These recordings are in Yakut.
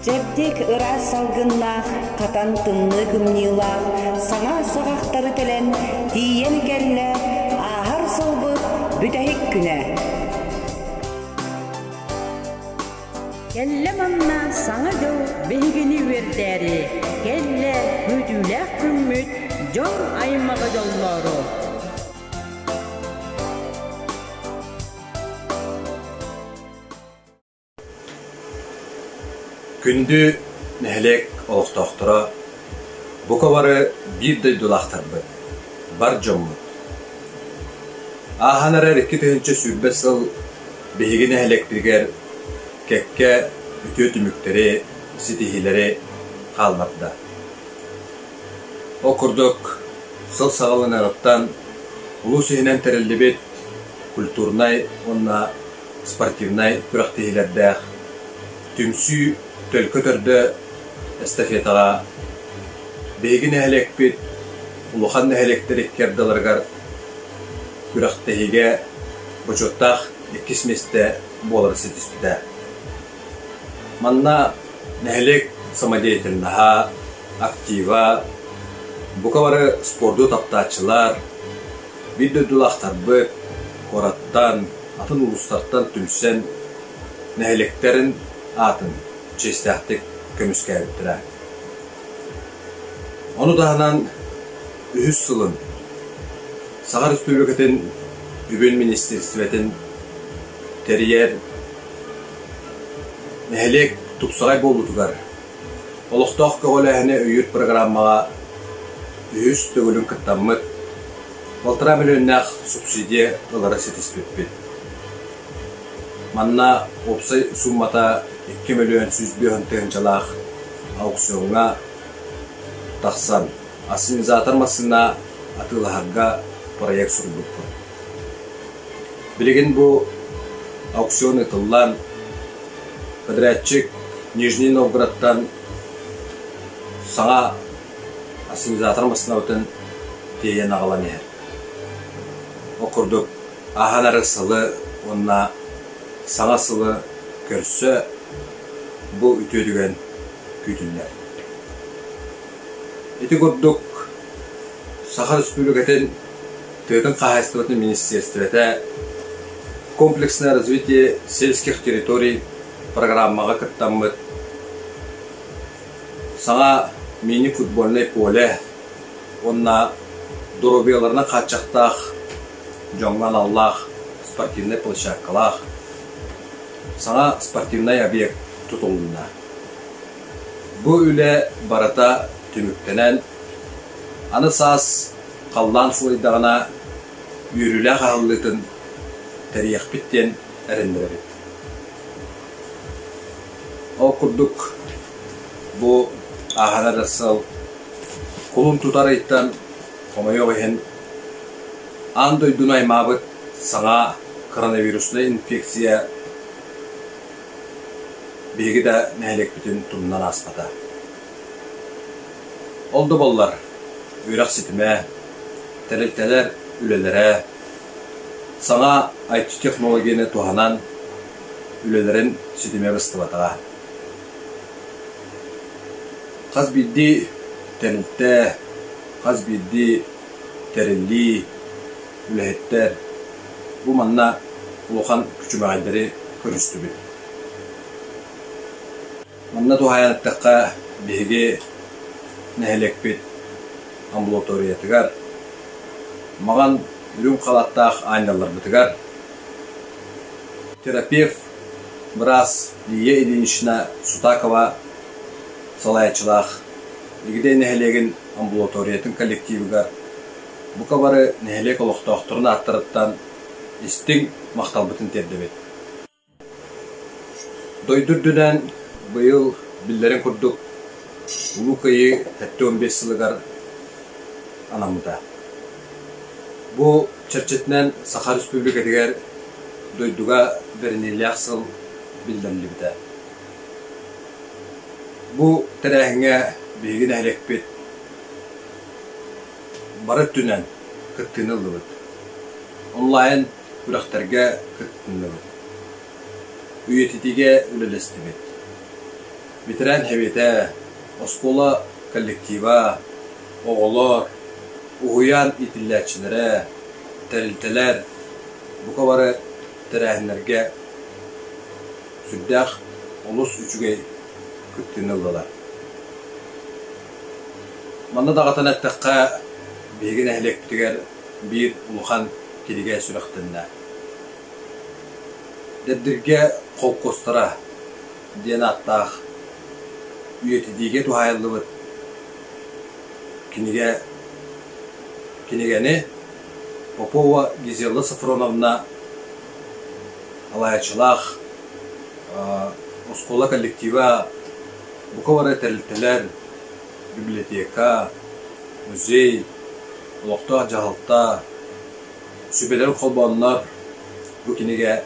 Чэбдик ыраас салгыннаах, хатан тымныы кымньыылаах саҥа саҕахтары тэлэн тиийэн кэллэ ааһар сылбыт бүтэһик күнэ. Кэллэ манна Саҥа дьыл биһигини үөрдээри, кэллэ күүтүүлээх күммүт дьон аймаҕы дьоллоору. Күндү нэһилиэк олохтоохторо, бука бары биир дойдулаахтарбыт, бар дьоммут! Ааһан эрэр 2020 сыл биһиги нэһилиэкпитигэр кэккэ үтүө түмүктэри, ситиһиилэри хаалларда. Ол курдук, сыл саҕаланыаҕыттан улуус иһинэн тэриллибит культурнай уонна спортивнай күрэхтэһиилэрдээх түмсүү төлкө төрдө эстафетаҕа биһиги нэһилиэкпит улахан нэһилиэктэр икки ардыларыгар күрэхтэһиигэ бочуоттаах иккис миэстэ буолары ситиспитэ. Манна нэһилиэк самодеятельноһа, актива, бука бары спорду таптааччылар, биир дойдулаахтарбыт куораттан, атын улуустартан түмсэн нэһилиэктэрин аатын чиэстээхтик көмүскээбиттэрэ. Ону таһынан үһүс сылын Саха Республикатын үбүн министиэристибэтин тэрийэр нэһилиэк тупсаҕай буолуутугар олохтоох көҕүлээһини өйүүр программаҕа үһүс төгүлүн кыттаммыт, балтараа мөлүйүөннээх субсидия ылары ситиспиппит. Манна уопсай суумата 2 105 000 тыһыынчалаах аукциоҥҥа тахсан, ассенизатор массыына атыылаһарга проект суруйбуппут. Билигин бу аукцион ыытыллан, подрядчик Нижний Новгородтан саҥа ассенизатор массыынабытын тиэйэн аҕалан иһэр. Ол курдук ааһан эрэр сылы уонна саҥа сылы көрсө бу үтүө түгэн күүтүллэр. Ити курдук Саха Республикатын тыатын хаһаайыстыбатын министиэристибэтэ «Комплексное развитие сельских территорий» программаҕа кыттаммыт саҥа мини-футбольнай поле уонна доруобуйаларынан хааччахтаах дьоҥҥо аналлаах спортивнай площадкалаах саҥа спортивнай объект тутулунна. Бу үлэ барыта түмүктэнэн, аны саас халлаан сылыйдаҕына үөрүүлээх аһыллыытын тэрийиэхпит диэн эрэннэрэбит. Ол курдук бу ааһан эрэр сыл кулун тутар ыйтан хомойуох иһин аан дойдуну аймаабыт саҥа коронавируснай инфекция биһиги да нэһилиэкпитин тумнан ааспата. Ол да буоллар, үөрэх ситимэ, тэрилтэлэр үлэлэрэ саҥа IT-технологияны туһанан үлэлэрин ситимэ быстыбатаҕа. Хас биирдии тэрилтэ, хас биирдии тэриллии, үлэһиттэр бу манна улахан күчүмэҕэйдэри көрүстүбүт. Манна туһаайан эттэххэ, биһиги нэһилиэкпит амбулаториятыгар маҕан үрүҥ халаттаах аанньалларбытыгар терапевт быраас Лия Ильинична Сутакова салайааччылаах Игидэй нэһилиэгин амбулаториятын коллективыгар бука бары нэһилиэк олохтоохторун ааттарыттан истиҥ махталбытын тиэрдэбит. Дойду үрдүнэн быйыл биллэрин курдук Улуу Кыайыы 75 сылыгар анаммыта. Бу чэрчитинэн Саха Республикатыгар дойдуга бэриниилээх сыл биллэриллибитэ. Бу тэрээһиҥҥэ биһиги нэһилиэкпит бары өттүнэн кыттыыны ыллыбыт. Онлайн күрэхтэргэ кыттынныбыт. Үйэтитиигэ үлэлэстибит. Ветеран Сэбиэтэ, оскуола коллектива, оҕолор, уһуйаан иитиллээччилэрэ, тэрилтэлэр бука бары тэрээһиннэргэ сүрдээх олус үчүгэй кыттыыны ыллылар. Манна даҕатан эттэххэ, биһиги нэһилиэкпитигэр биир улахан кинигэ сүрэхтэннэ. Дэбдиргэ холкуостара диэн ааттаах үйэтитиигэ туһаайыллыбыт кинигэ кинигэни Попова Гизелла Софроновна алаайаччылаах оскуола коллектива бука бары тэрилтэлэр, библиотека, музей, олохтоох дьаһалта, сүбэлэр холбооннор бу кинигэ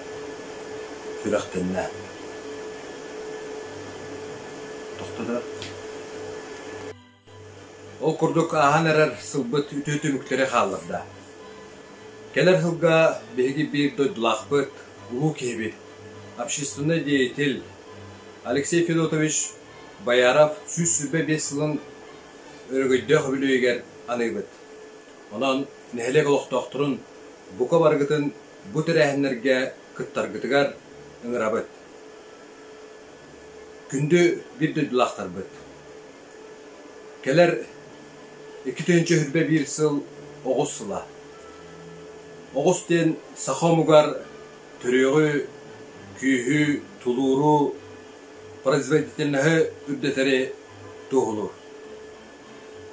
сүрэхтэннэ. Тохтотор. Ол курдук ааһан эрэр сылбыт үтүө түмүктэри хаалларда. Кэлэр сылга биһиги биир дойдулаахпыт, улуу киһибит, общественнай деятель Алексей Федотович Бояров 125 сылын өрөгөйдөөх үбүлүөйүгэр аныыбыт. Онон нэһилиэк олохтоохторун бука барыгытын бу тэрээһиннэргэ кыттаргытыгар ыҥырабыт. Күндү биир дойдулаахтарбыт! Кэлэр 2021 сыл оҕус сыла. Оҕус диэн саха омугар төрүөҕү, күүһү, тулууру, производительноһы үрдэтэри туоһулуур.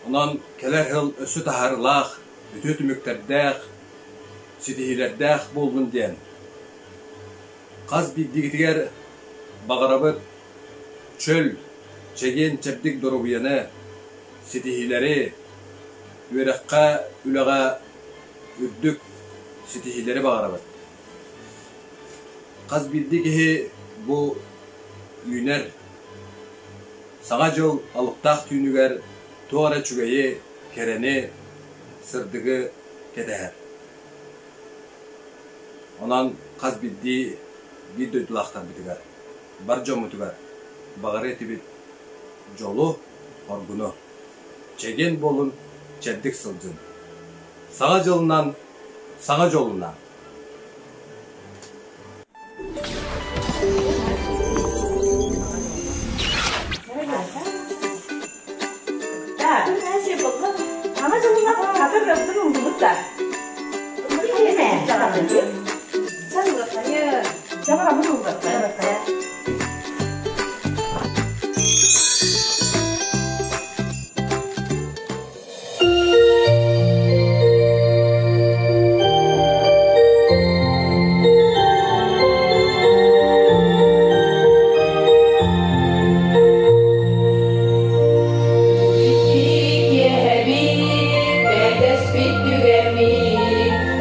Онон кэлэр сыл өссө таһаарыылаах, үтүө түмүктэрдээх, ситиһиилэрдээх буоллун диэн хас биирдиигитигэр баҕарабыт чөл, чэгиэн-чэбдик доруобуйаны, ситиһиилэри, үөрэххэ, үлэҕэ үрдүк ситиһиилэри баҕарабыт. Хас биирдии киһи бу үүнэр Саҥа дьыл алыптаах түүнүгэр туох эрэ үчүгэйи, кэрэни, сырдыгы кэтэһэр. Онон хас биирдии биир дойдулаахтарбытыгар, бар дьоммутугар баҕарыа этибит дьолу, оргуну. Чэгиэн буолун, чэбдик сылдьын. Саҥа дьылынан, саҥа дьолунан!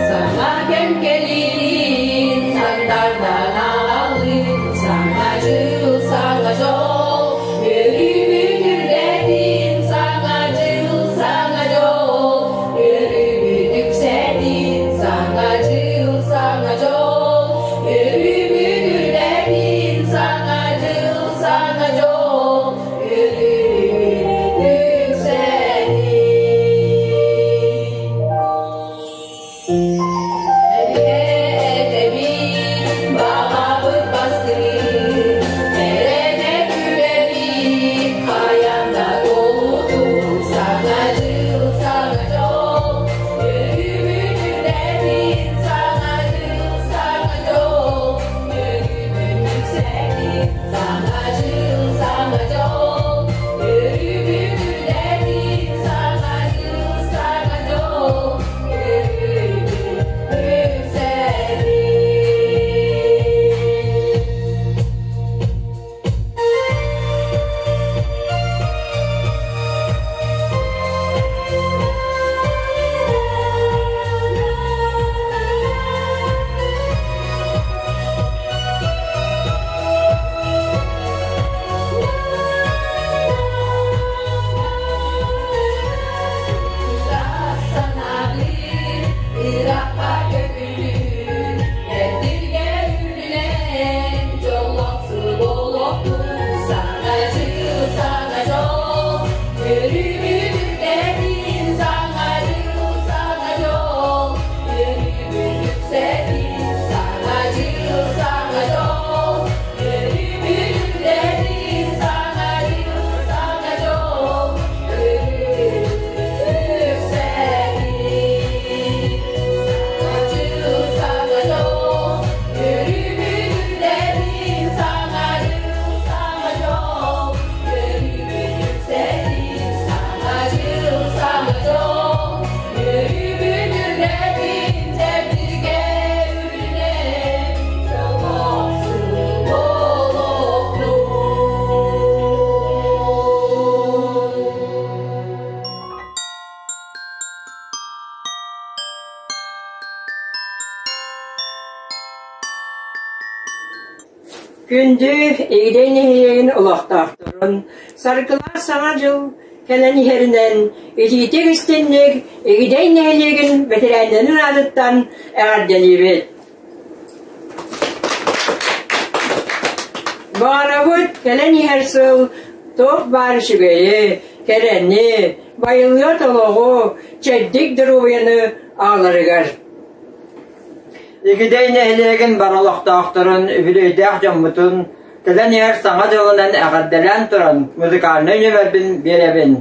Саҥа кэм кэлиитин, сардардан аҕалыы, саҥа Өрүүбүт саҥа дьыл, саҥа дьол. Өрүүбүт үксэтин саҥа дьыл, саҥа дьол. Өрүүбүт саҥа дьыл, саҥа дьол. Өрүүбүт үксэтин саҥа дьыл, саҥа дьол. Өрүүбүт саҥа дьыл, саҥа дьол. Өрүүбүт үксэтин саҥа дьыл, саҥа дьол. Өрүүбүт үрдэтин чэбдиккэ үрүнэн, дьоллоох олохтун. Күндү Игидэй нэһилиэгин олохтоохторун саргылаах Саҥа дьыл кэлэн иһэринэн итиитик истинник Игидэй нэһилиэгин бэтэрээннэрин аатыттан эҕэрдэлиибит! Баҕарабыт кэлэн иһэр сыл туох баар үчүгэйи, кэрэни, байылыат олоҕу, чэбдик доруобуйаны аҕаларыгар. Игидэй нэһилиэгин бары олохтоохторун, үбүлүөйдээх дьоммутун кэлэн иһэр Саҥа дьылынан эҕэрдэлээн туран музыкальнай нүөмэрбин биэрэбин.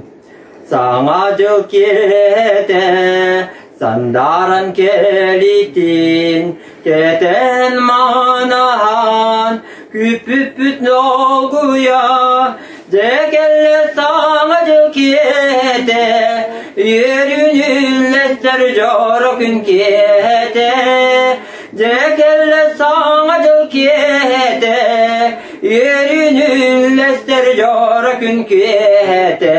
Саҥа дьыл киэһэтэ сандааран кэлитин, кэтэн манаһан күүппүппүт долгуйа, дьэ кэллэ саҥа дьыл киэһэтэ, үөрүүн үллэстэр дьоро күн киэһэтэ, дьэ кэллэ саҥа дьыл киэһэтэ, үөрүүн үллэстэр дьоро күн киэһэтэ,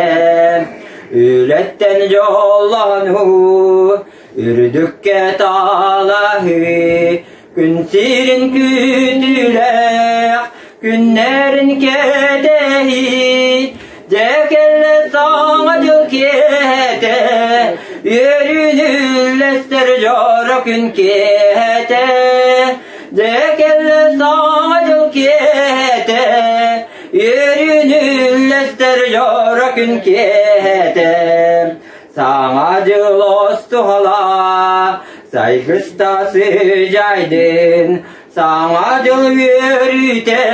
үлэттэн дьоллонуу, үрдүккэ талаһыы, күн сирин күүтүүлээх, күннэрин кэтэһии, дьэ кэллэ саҥа дьыл киэһэтэ, үөрүүнү үллэстэр дьоро күн киэһэтэ, дьэ кэллэ саҥа дьыл киэһэтэ, үөрүүнү үллэстэр дьоро күн киэһэтэ. Саҥа дьыл остуола сайгыста сыдьайдын, саҥа дьыл үөрүүтэ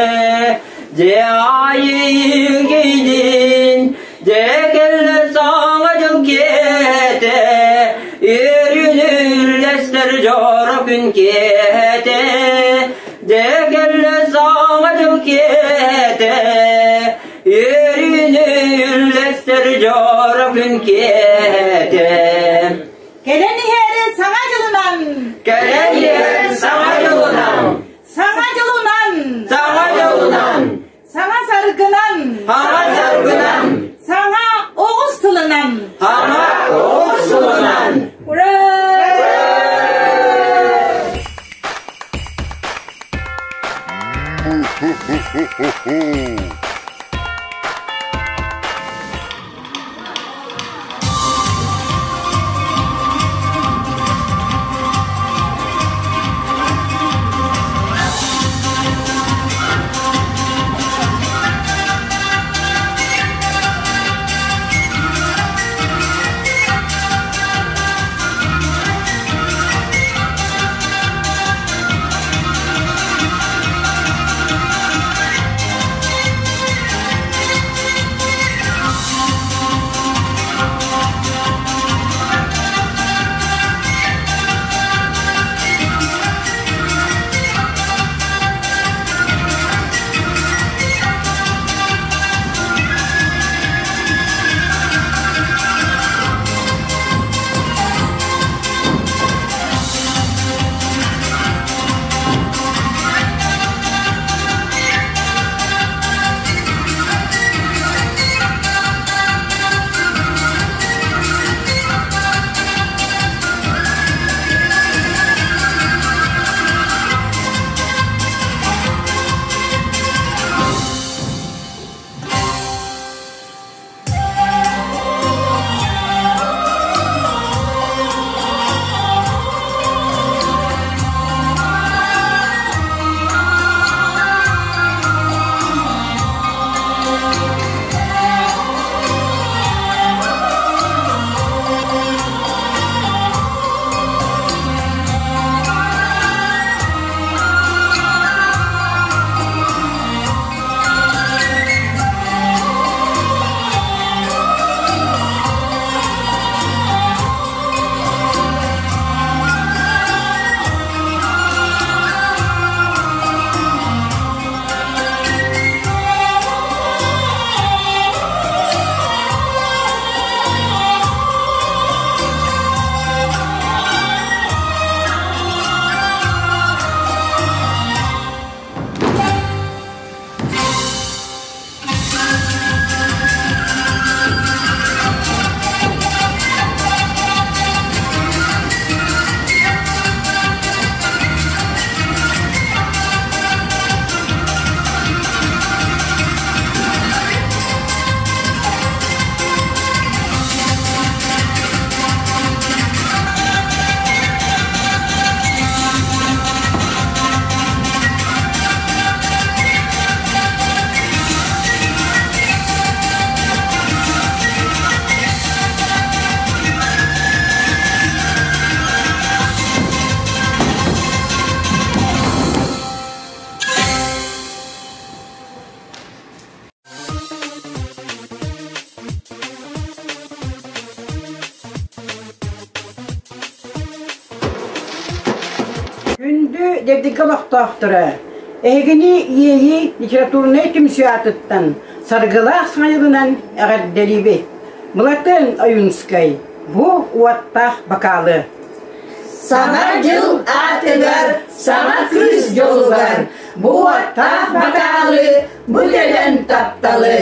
дьэ айыыгыйдын, дьэ кэллэ саҥа дьыл киэһэтэ, үөрүүнү үллэстэр дьоро күн киэһэтэ, дьэ кэллэ саҥа дьыл киэһэтэ, Үөрүүнү үллэстэр дьоро күн киэһэтэ. Кэлэн иһэр Саҥа дьылынан! Кэлэн иһэр Саҥа дьылынан! Саҥа дьылынан! Саҥа дьылынан! Саҥа саргынан! Саҥа саргынан! Саҥа оҕус сылынан! Саҥа оҕус сылынан! Ура! Дүллүкү Дэбдиргэ олохтоохторо, эһигини Иэйии литературнай түмсүү аатыттан саргылаах саҥа эҕэрдэлиибит. Былатыан Ойуунскай бу уоттаах бакаалы. Саҥа дьыл аатыгар, саҥа кыыс дьолугар бу уоттаах бакаалы, бу төлөн тапталы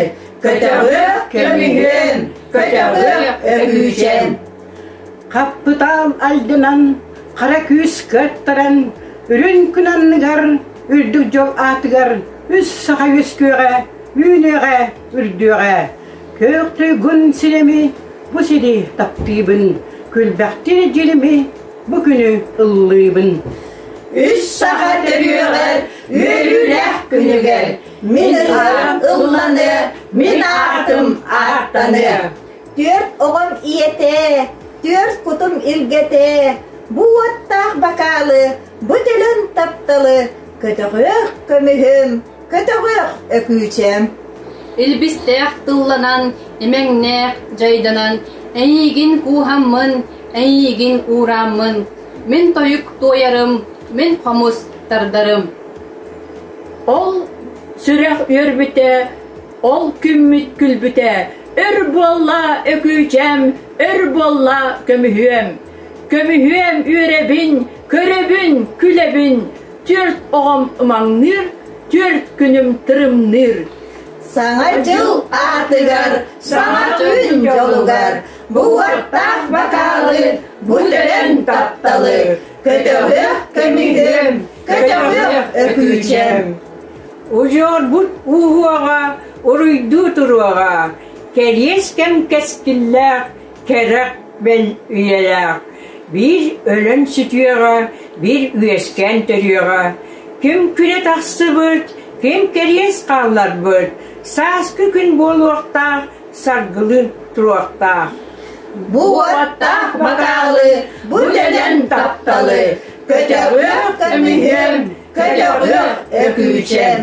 көтөҕүөх көмүһүөн, көтөҕүөх өкүүчэн. Хаппытаал алдынан, хара күүс кыаттаран, үрүн күн анныгар, үрдүк дьол аатыгар үс саха үөскүөҕэ, үүнүөҕэ, үрдүөҕэ. Күөх туйгун сирэми, бу сири таптыыбын, күлбэхтиир дьирими, бу күнү ыллыыбын. Үс саха төрүөҕэр, үөрүүлээх күнүгэр, мин ырыам ылланыа, мин аатым ааттаныа. Түөрт оҕом ийэтэ, түөрт кутум илгэтэ, бу уоттаах бакаалы, бу төлөн тапталы, көтөҕүөх көмүһүм, көтөҕүөх өкүүчэм. Илбистээх тылланан, имэҥнээх дьайданан, эйиигин кууһаммын, эйиигин уурааммын, мин тойук туойарым, мин хомус тардарым. Ол сүрэх үөрбүтэ, ол күммүт күлбүтэ, өр буолла өкүүчэм, өр буолла көмүһүөм. Көмүһүөм үөрэбин, көрөбүн, күлэбин, түөрт оҕом ымаҥныыр, түөрт күнүм тырымныыр. Саҥа дьыл аатыгар, саҥа күн дьолугар, бу уоттаах бакаалы, бу төлөн тапталы, көтөҕүөх көмүһүөм, көтөҕүөх өкүүчэм. Удьуорбут ууһуоҕа, уруйдуу туруоҕа, кэриэс кэм кэскиллээх, кэрэх бэл үйэлээх. Биир өлөн сүтүөҕэ, биир үөскээн төрүөҕэ. Ким күнэ тахсыбыт, ким кэриэс хаалларбыт, сааскы күн буолуохтаах, саргылыы туруохтаах. Бу уоттаах бакаалы, бу төлөн тапталы, көтөҕүөх көмүһүөм, көтөҕүөх өкүүчэм.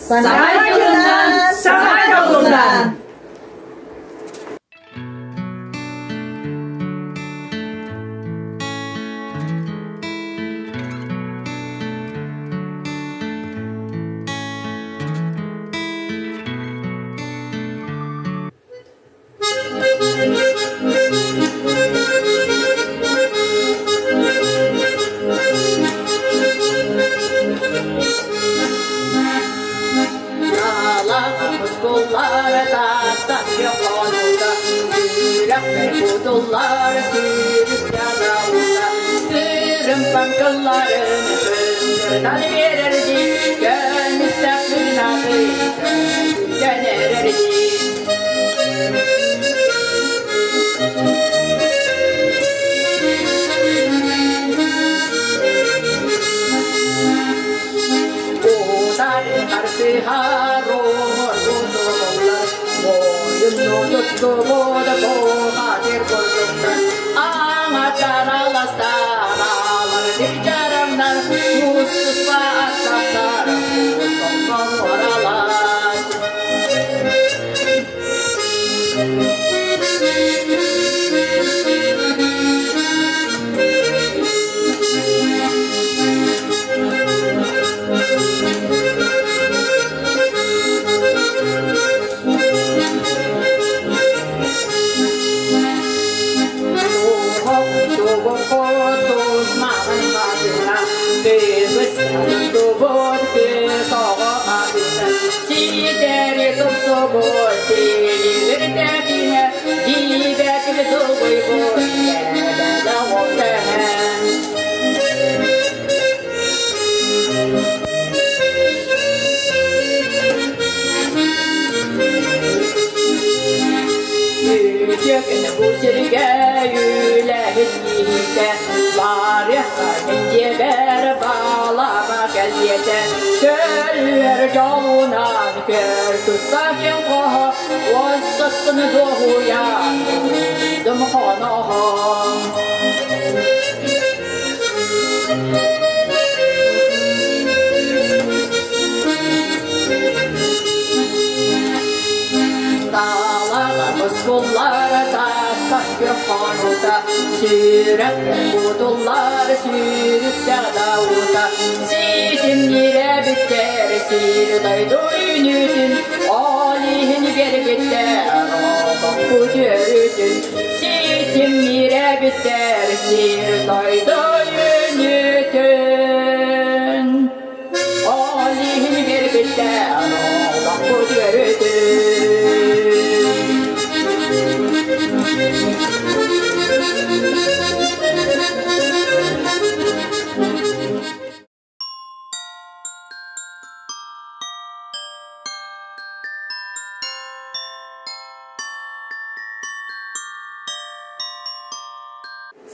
Саҥа дьылынан, саҥа дьолунан! Бускуллар таатта күөх хонуута, Сүрэх кутуллар сүүрүктээх даута, Ситимниирэ бүттэр сир дойду үүнүүтүн, Ол иһин биэрбиттэр олохпут үөрүүтүн, Ситимниирэ бүттэр сир дойду үүнүүтүн. Ол иһин биэрбиттэр олохпут үөрүүтүн.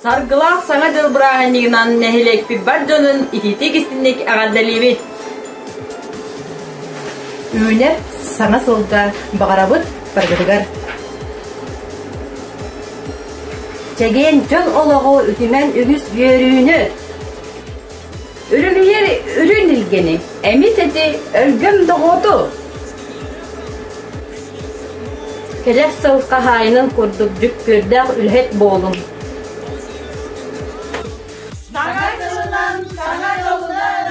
Саргылаах Саҥа дьыл бырааһынньыгынан нэһилиэкпит бар дьонун итиитик истинник эҕэрдэлиибит! Үүнэр саҥа сылга баҕарабыт барыгытыгар! Чэгиэн чөл олоҕу үтүмэн үгүс үөрүүнү! Үрүлүйэр үрүн илгэни, эмис эти өлгөм доҕуоту! Кэлэр сыл хаһаайынын курдук дьүккүөрдээх үлэһит буолуҥ. Саҥа дьылынан, саҥа дьолунан!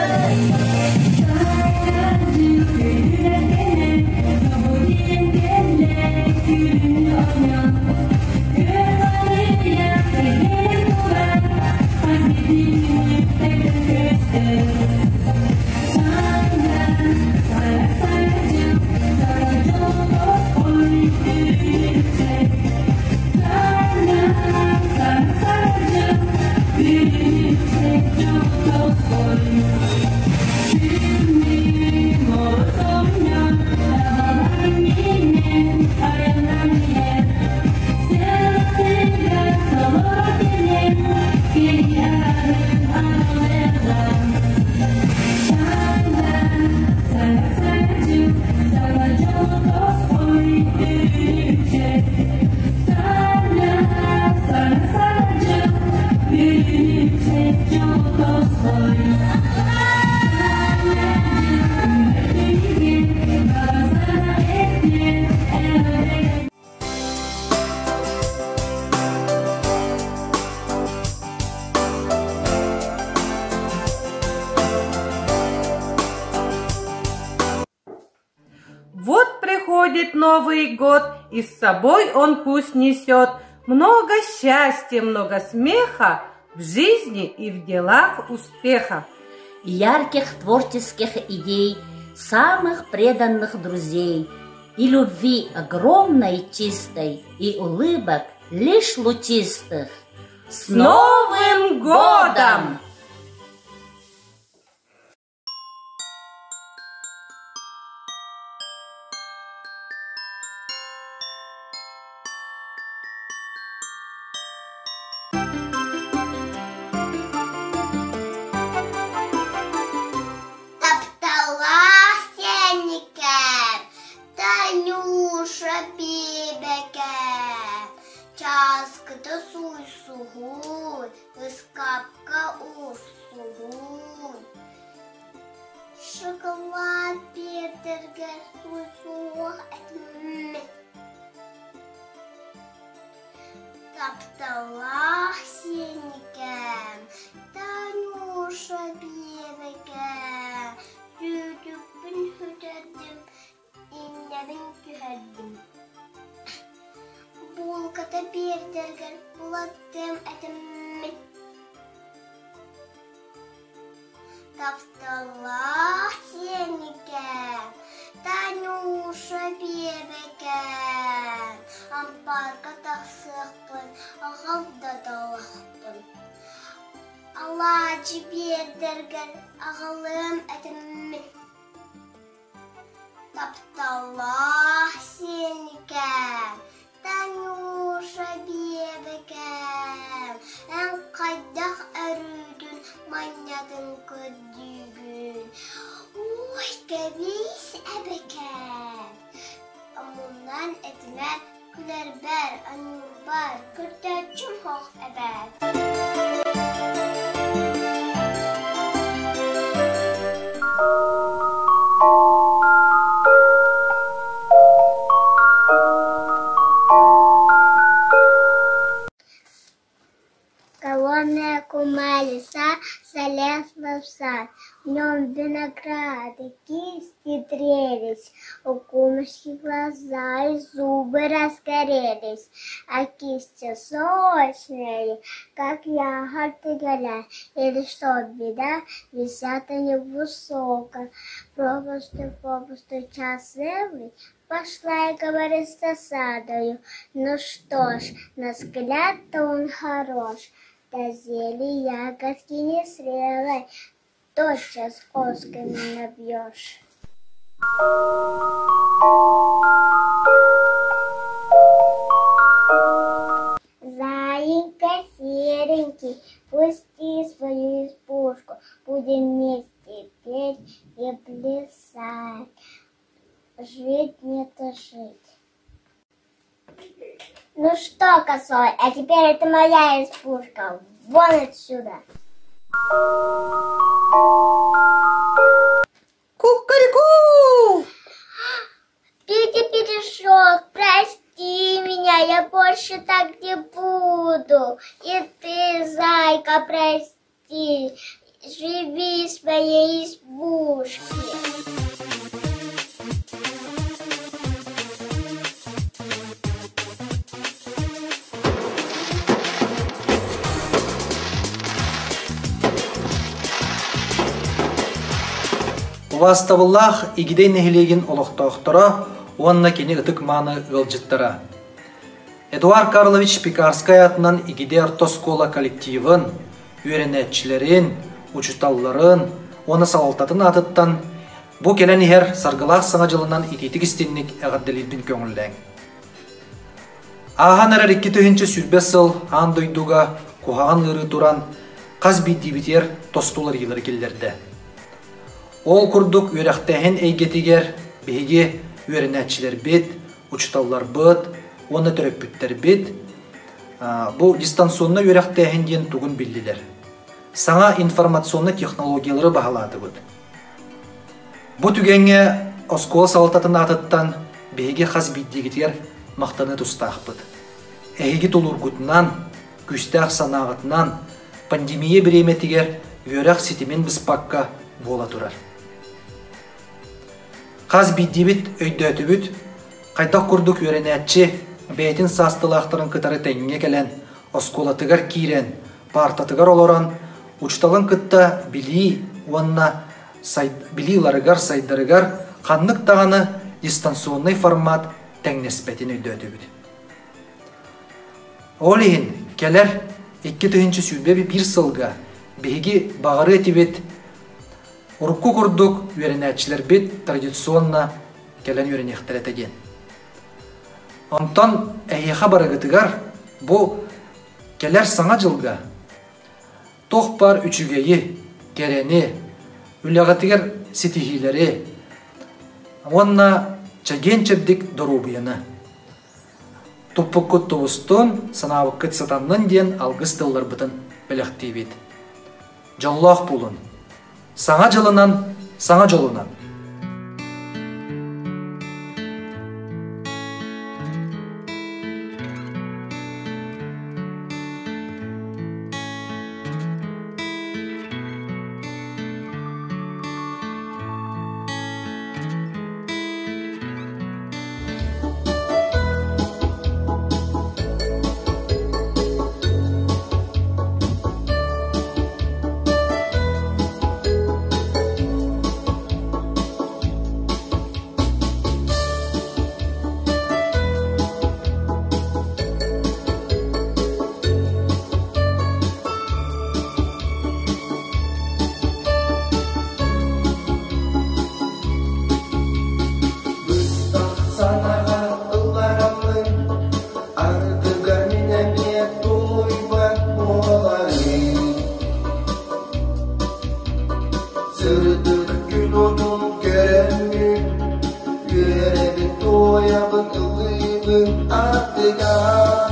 Вот приходит Новый год, и с собой он пусть несет много счастья, много смеха в жизни и в делах успеха. Ярких творческих идей, самых преданных друзей и любви огромной чистой, и улыбок лишь лучистых. С Новым годом! Тапталлаах сиэнникэр, Танюша Биибэкэр, чааскыта сууйсуһуй, ыскаапка уурсуһуй, шоколад биэрдэргэр сууйсуһуох этим. Тапталлаах сиэнникэм, Танюша биэбэкэ, сүүтүкпүн сүтэрдим, иннэбин түһэрдим. Буулката биэрдэргэр булаттыам этиммин. Тапталлаах сиэникэм, Танюша биэбэкэм, ампаарга тахсыахпын, аҕал да талахпын. Алаадьы биэрдэргэр аҕалыам этиммин. Тапталлаах сиэникэм, Танюша биэбэкэм, эн хайдах өрүүтүн манньатын көрдүүгүн? Уой, кэбиис эбэкэм! Омуннан этимэ, күлэрбэр, аньуурбар, көрдөөччүм суох эбээт. лиса залезла в сад. В нем винограды, кисти трелись, у кумушки глаза и зубы разгорелись, а кисти сочные, как ягоды горят. Или что, беда, висят они высоко. Пропусту, попусту час целый, Пошла я говорить с досадою. Ну что ж, на взгляд-то он хорош. Да зелье ягодки не зрелой, Тотчас осками набьешь. Заинька серенький, пусти свою избушку, Будем вместе петь и плясать. Жить не то жить. Ну что, косой, а теперь это моя избушка. Вон отсюда. Кукареку! Петя Петушок, прости меня, я больше так не буду. И ты, зайка, прости. Живи в своей избушке. Убаастабыллаах Игидэй нэһилиэгин олохтоохторо уонна кини ытык-мааны ыалдьыттара. Эдуард Карлович Пекарскай аатынан Игидэй орто оскуола коллективын, үөрэнээччилэрин, учуталларын уонна салалтатын аатыттан бу кэлэн иһэр саргылаах Саҥа дьылынан итиитик-истинник эҕэрдэлиирбин көҥүллээҥ. Ааһан эрэр 2020 сыл аан дойдуга куһаҕан ыарыы туран хас биирдиибитигэр тосту уларыйыылары киллэрдэ. Ол курдук үөрэхтээһин эйгэтигэр биһиги үөрэнээччилэрбит, учууталларбыт уонна төрөппүттэрбит бу дистанционнай үөрэхтээһин диэн тугун биллилэр. Саҥа информационнай технологиялары баһылаатыбыт. Бу түгэҥҥэ оскуола салалтатын аатыттан биһиги хас биирдиигитигэр махтаныы тустаахпыт. Эһиги тулуургутунан, күүстээх санааҕытынан пандемия бириэмэтигэр үөрэх ситимин быспакка буола турар. Хас биирдиибит өйдөөтүбүт, хайдах курдук үөрэнээччи бэйэтин саастыылаахтарын кытары тэҥҥэ кэлэн, оскуолатыгар киирэн, паартатыгар олорон, учууталын кытта билии уонна билии ыларыгар, сайдарыгар ханнык даҕаны дистанционнай формат тэҥнэспэтин өйдөөтүбүт. Ол иһин кэлэр 2021 сылга биһиги баҕарыа этибит урукку курдук үөрэнээччилэрбит традиционно кэлэн үөрэниэхтэрэ этэ диэн. Онтон эһиэхэ барыгытыгар бу кэлэр Саҥа дьылга туох баар үчүгэйи, кэрэни, үлэҕитигэр ситиһиилэри уонна чэгиэн-чэбдик доруобуйаны Туппуккут тубустун, санаабыккыт сатаннын диэн алгыс тылларбытын бэлэхтиибит. Дьоллоох буолун! Саҥа дьылынан, саҥа дьолунан! Быстах санаҕа ыллараммын, ардыгар мин эмиэ тулуйбат буоларым. Сырдык күн уотун көрөммүн, үөрэбин, туойабын, ыллыыбын ардыгар.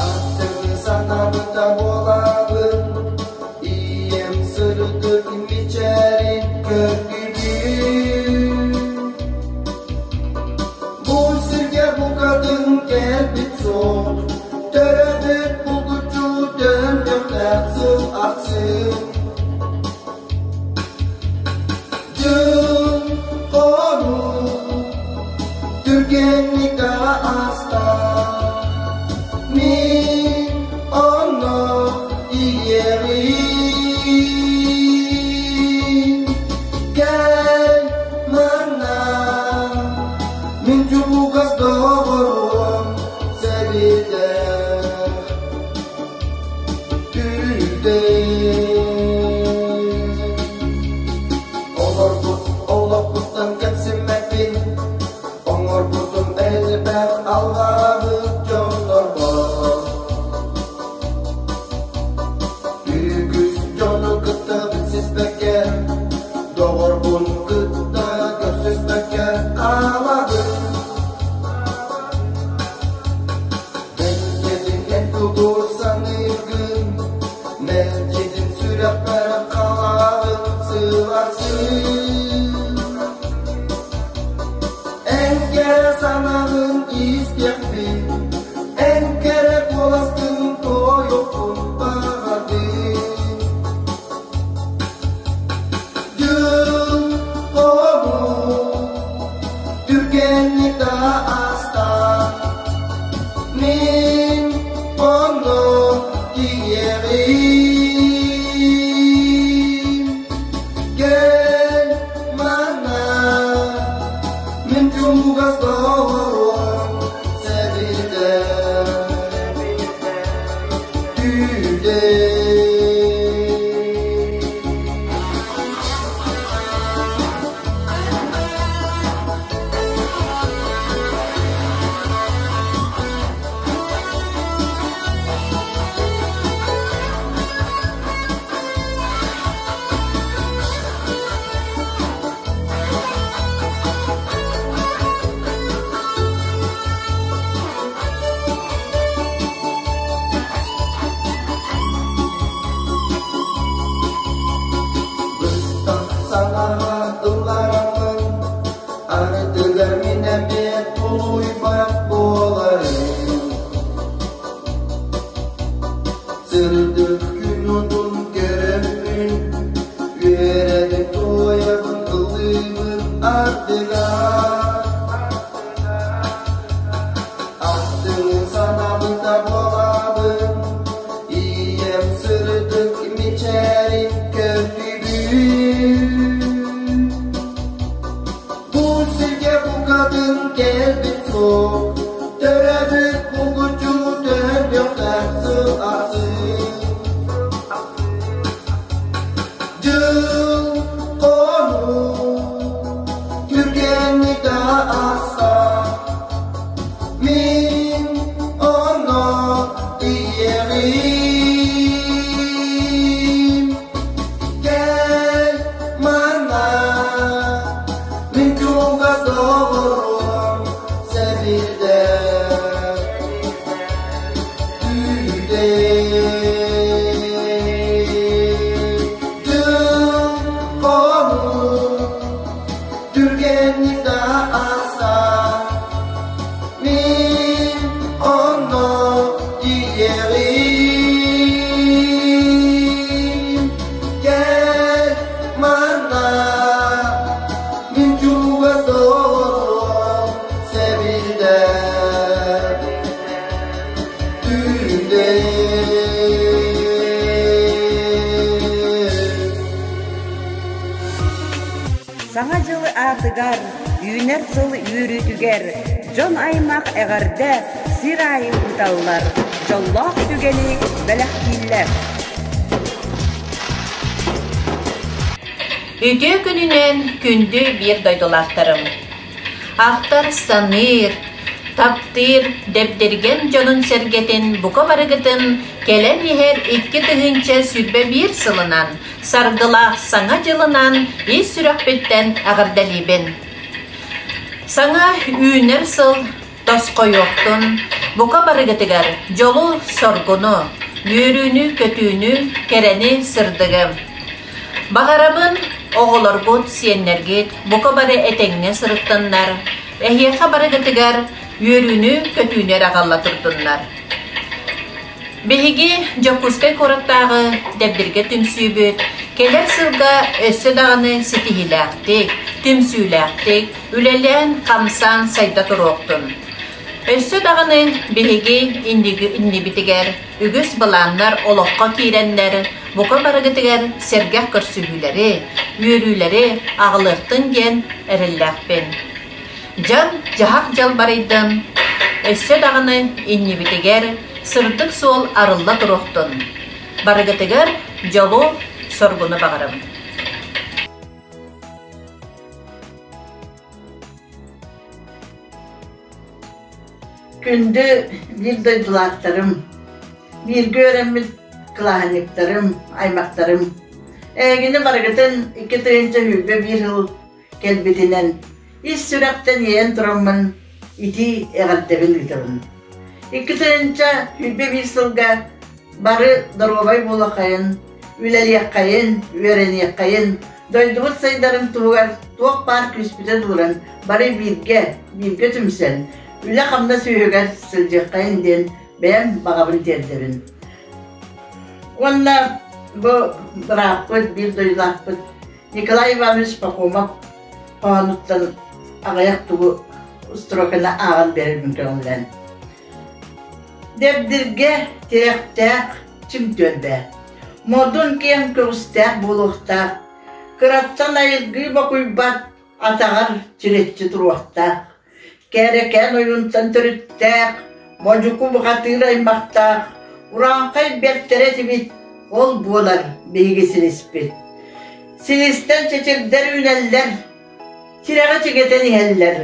Аттыгы санаабыта буолабын, Ийэм сырдык мичээрин көрдүбүт. Бу сиргэ букатын кэлбит суох, төрөбүт булгуччу төрөбүт. Түргэнник ааста Мин онно тиийэбин Кэл манна Мин чугас доҕорум сэбилэх Олорбут олохпуттан кэмсиммэппин, оҥорбутум элбэх алҕаабыт дьоннорбор. Үгүс дьону кытта билсиспэккэ, доҕорбун кытта көрсүспэккэ хаалабын. Мэлдьитин эн тугу саныыргын, мэлдьитин сүрэхпэр халаабын сыларсыы. Эн кэрэ санаҕын истиэхпин, эн кэрэ куоласкын туойуохпун баҕардым. Дьыл хонуу түргэнник да ааста Мин онно тиийэҕим Кэл манна мин чугас доҕорум сэбилдэр түүлэй Быстах санаҕа ыллараммын, ардыгар мин эмиэ тулуйбат буоларым. Сырдык күн уотун көрөммүн, үөрэбин туойабын ыллыыбын ардыгар. Аттыҥын санаабыта буолабын, ийэм сырдык мичээрин көрдүбүн. Бу сиргэ букатын кэлбит суох, төрөөбүт булгуччу төрүөхтээх сыл ахсын. Дьыл хонуу түргэнник да ааса, мин онно тиийэҕим. Кэл манна, мин чугас доҕорум сэбирдэх Дьыл хонуу түргэнник да ааса, мин онно тиийэҕим. Кэл манна, мин чугас доҕорум сэбилдэр түүннэр. Саҥа дьыл аатыгар, үүнэр сыл үөрүүтүгэр дьон аймах эҕэрдэ сир аайы ыыталлар, дьоллоох түгэни бэлэхтииллэр. Үтүө күнүнэн күндү биир дойдулаахтарым! Ахтар саныыр, таптыыр Дэбдиргэн дьонун-сэргэтин бука барыгытын кэлэн иһэр 2021 сылынан саргылаах Саҥа дьылынан ис сүрэхпиттэн эҕэрдэлиибин! Саҥа үүнэр сыл тосхойуохтун, бука барыгытыгар дьолу-соргуну, үөрүүнү-көтүүнү, кэрэни-сырдыгы! Баҕарабын оҕолоргут, сиэннэргит бука бары этэҥҥэ сырыттыннар, эһиэхэ барыгытыгар үөрүүнү-көтүүнү эрэ аҕалла турдуннар. Биһиги Дьокуускай куораттааҕы Дэбдиргэ түмсүүбүт кэлэр сылга өссө даҕаны ситиһиилээхтик, түмсүүлээхтик үлэлээн-хамсаан сайда туруохтун. Өссө даҕаны биһиги иннибитигэр үгүс былааннар олоххо киирэннэр, бука барыгытыгар сэргэх көрсүһүүлэри, үөрүүлэри аҕалыахтын диэн эрэллээхпин. Дьон дьаһах дьалбарыйдын, өссө даҕаны иннибитигэр сырдык суол арылла туруохтун. Барыгытыгар дьолу, соргуну баҕарабын. Күндү биир дойдулаахтарым, бииргэ үөрэммит кылааһынньыктарым, аймахтарым, эһигини барыгытын 2021 сыл кэлбитинэн ис сүрэхтэн иэйэн тураммын итии эҕэрдэбин ыытабын. 2021 сылга бары доруобай буолуоххайын, үлэлиэххэйин, үөрэниэххэйин, дойдубут сайдарын туһугар туох баар күүспүтүн ууран бары бииргэ, бииргэ түмсэн, үлэ-хамнас үөһүгэр сылдьыаххайын диэн бэйэм баҕабын тиэрдэбин. Уонна бу бырааппыт, биир дойдулаахпыт Николай Иванович Пахомов хоһоонуттан аҕыйах тугу строканы ааҕан биэрэрбин көҥүллээн. Дэбдиргэ тирэхтээх чиҥ түөлбэ. Модун киэҥ көҕүстээх буолуохтаах, кыраттан айылгыы бокуйбат атаҕар чирэччи туруохтаах. Кээрэкээн ойуунтан төрүттээх, модьуку бухатыыр аймахтаах, урааҥхай бэртэрэ этибит, ол буолар биһиги силиспит. Силистэн чэчирдэр үүнэллэр, тирэҕи чигэтэн иһэллэр,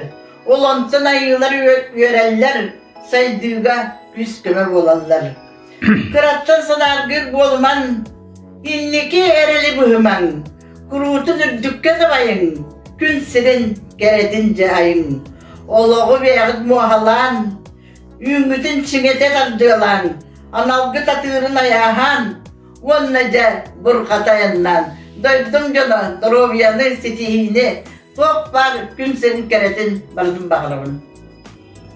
ол онтон айыылар үөрэллэр, сайдыыга күүс-көмө буолаллар. Кыраттан санааргыыр буолумаҥ, инники эрэли быһымаҥ, куруутун үрдүккэ дабайыҥ, күн сирин кэрэтин дьэ айыҥ. Олоҕу бэйэҕит муоһалаан, үүҥҥүтүн чиҥэтэ тардыалааҥ, аналгыт атыырын айааһаан, уонна дьэ бурҕата айаннаан, дойдум дьоно доруобуйаны, ситиһиини, туох баар күн сирин кэрэтин барытын баҕарабын.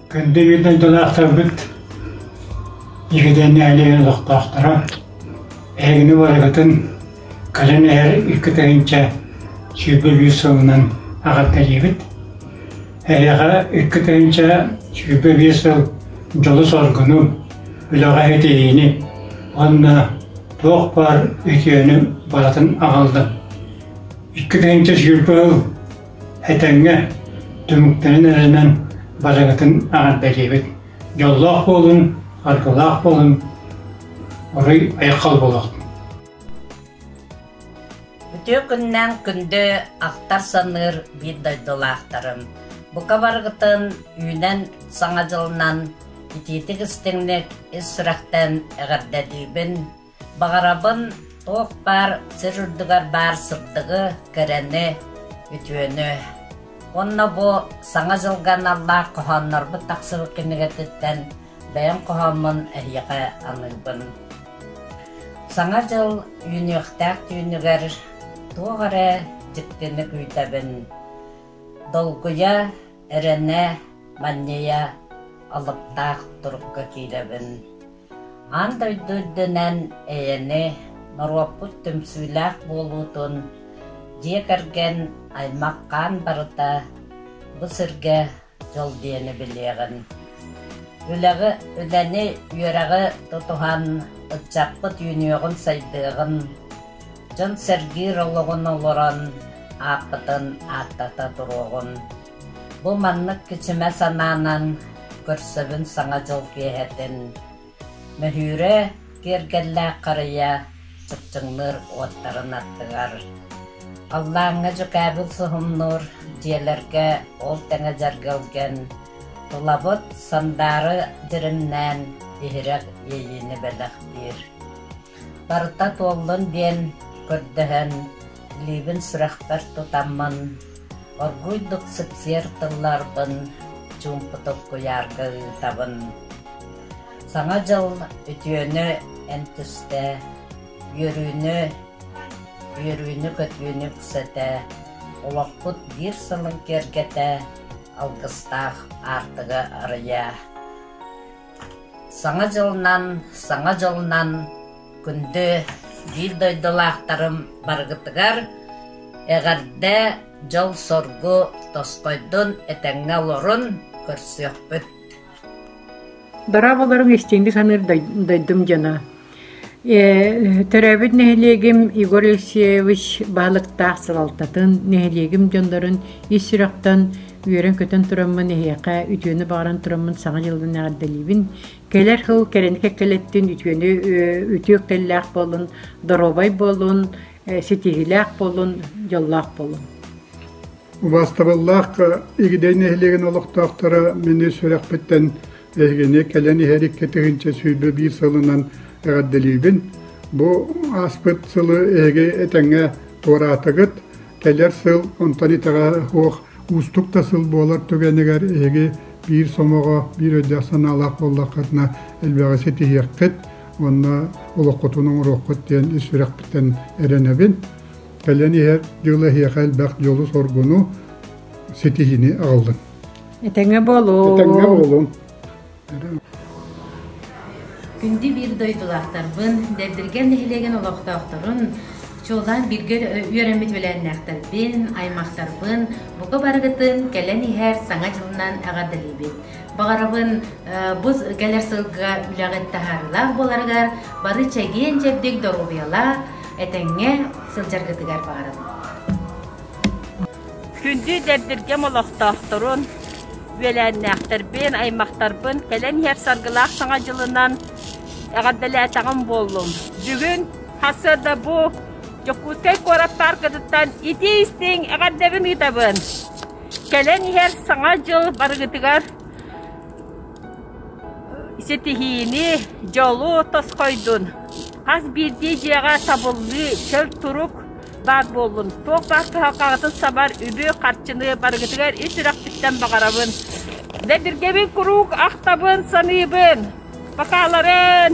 Күндү биир дойдулаахтарбыт Игидээн нэһилиэгин олохтоохторо, эһигини барыгытын кэлэн иһэр 2021 сылынан эҕэрдэлиибит. Эһиэхэ 2021 сыл дьолу-соргуну, үлэҕэ ситиһиини уонна туох баар үтүөнү барытын аҕаллын. 2020 сыл Этэҥҥэ түмүктэрин эрэнэн барыгытын эҕэрдэлиибит. Дьоллоох буолун, аргылаах буолун, уруй айхал буолуохтун. Үтүө күннээн күндү ахтар саныыр биир дойдулаахтарым. Бука барыгытын үүнэн Саҥа дьылынан итиитик истиҥник ис сүрэхтэн эҕэрдэлиибин. Баҕарабын туох баар сир үрдүгэр баар сырдыгы, кэрэни, үтүөнү. Уонна бу Саҥа дьылга аналлаах хоһооннорбут тахсыбыт кинигэтиттэн бэйэм хоһооммун эһиэхэ аныыбын. Саҥа дьыл үүнүөхтээх түүнүгэр туох эрэ дьиктини күүтэбин. Долгуйа, эрэнэ, манньыйа алыптаах турукка киирэбин. Аан дойду үрдүнэн эйэни, норуоппут түмсүүлээх буолуутун, дьиэ кэргэн, аймах-хаан барыта бу сиргэ дьол диэни билиэҕин. Үлэҕи, үлэни, үөрэҕи тутуһан ыччаппыт үүнүөҕүн-сайдыаҕын, дьон сэргиир олоҕун олорон ааппытын ааттата туруоҕун. Бу маннык кичимэ санаанан көрсөбүн Саҥа дьыл киэһэтин. Мөһүүрэ киэргэллээх харыйа чыпчыҥныыр уоттарын аттыгар. Халлааҥҥа дьүкээбил суһумнуур дьиэлэргэ ол тэҥэ дьэргэлгэн, тулабыт сандаары дьиримнээн иһирэх иэйиини бэлэхтиир. Барыта туоллун диэн көрдөһөн, илиибин сүрэхпэр тутаммын, оргууйдук сипсиэр тылларбын чуумпутук куйаарга ыытабын. Саҥа дьыл үтүөнү эн түстэ, үөрүүнү, үөрүүнү-көтүүнү үксэтэ, олохпут биир сылын киэргэтэ, алгыстаах аартыгы арыйа. Саҥа дьылынан, саҥа дьылынан күндү биир дойдулаахтарым барыгытыгар эҕэрдэ, дьол-соргу тосхойдун, этэҥҥэ олорун, көрсүөхпүт. Дорооболоруҥ истиҥник саныыр дойдум дьоно. Төрөөбүт нэһилиэгим Егор Алексеевич баһылыктаах салалтатын, нэһилиэгим дьоннорун ис сүрэхтэн үөрэн-көтөн тураммын эһиэхэ үтүөнү баҕаран тураммын Саҥа дьылынан эҕэрдэлиибин. Кэлэр сыл кэрэни кэккэлэттин, үтүөнү үтүө үктэллээх буоллун, доруобай буоллун, ситиһиилээх буоллун, дьоллоох буоллун. Убаастабыллаах Игидэй нэһилиэгин олохтоохторо мин сүрэхпиттэн эһигини кэлэн иһэр 2021 сылынан эҕэрдэлиибин. Бу ааспыт сылы эһиги этэҥҥэ туораатыгыт. Кэлэр сыл онтон итэҕэ суох уустук да сыл буолар түгэнигэр эһиги биир сомоҕо, биир өйдөөх санаалаах буоллаххытына элбэҕи ситиһиэххит уонна олоххутун оҥоруоххут диэн ис сүрэхпиттэн эрэнэбин. Кэлэн иһэр дьыл эһиэхэ элбэх дьолу-соргуну, ситиһиини аҕаллын. Этэҥҥэ буолуҥ. Этэҥҥэ буолуҥ. Күндү биир дойдулаахтарбын, Дэбдиргэн нэһилиэгин олохтоохторун, чуолаан бииргэ үөрэммит үөлээннээхтэрбин, аймахтарбын бука барыгытын кэлэн иһэр Саҥа дьылынан эҕэрдэлиибин. Баҕарабын бу кэлэр сылга үлэҕит таһаарыылаах буоларыгар, бары чэгиэн-чэбдик доруобуйалаах, этэҥҥэ сылдьаргытыгар баҕарабын. Күндү Дэбдиргэм олохтоохторун, үөлээннээхтэрбин, аймахтарбын кэлэн иһэр саргылаах Саҥа дьылынан эҕэрдэлээтэҕим буоллум. Бүгүн сарсыарда бу Дьокуускай куорат пааркатыттан итии-истиҥ эҕэрдэбин ыытабын. Кэлэн иһэр Саҥа дьыл барыгытыгар ситиһиини, дьолу тосхойдун. Хас биирдии дьиэҕэ табыллыы, чөл турук баар буоллун. Туох баар кыһалҕаҕытын сабар үбү-харчыны барыгытыгар ис сүрэхпиттэн баҕарабын. Дэбиргэбин куруук ахтабын, саныыбын. Бакааларын!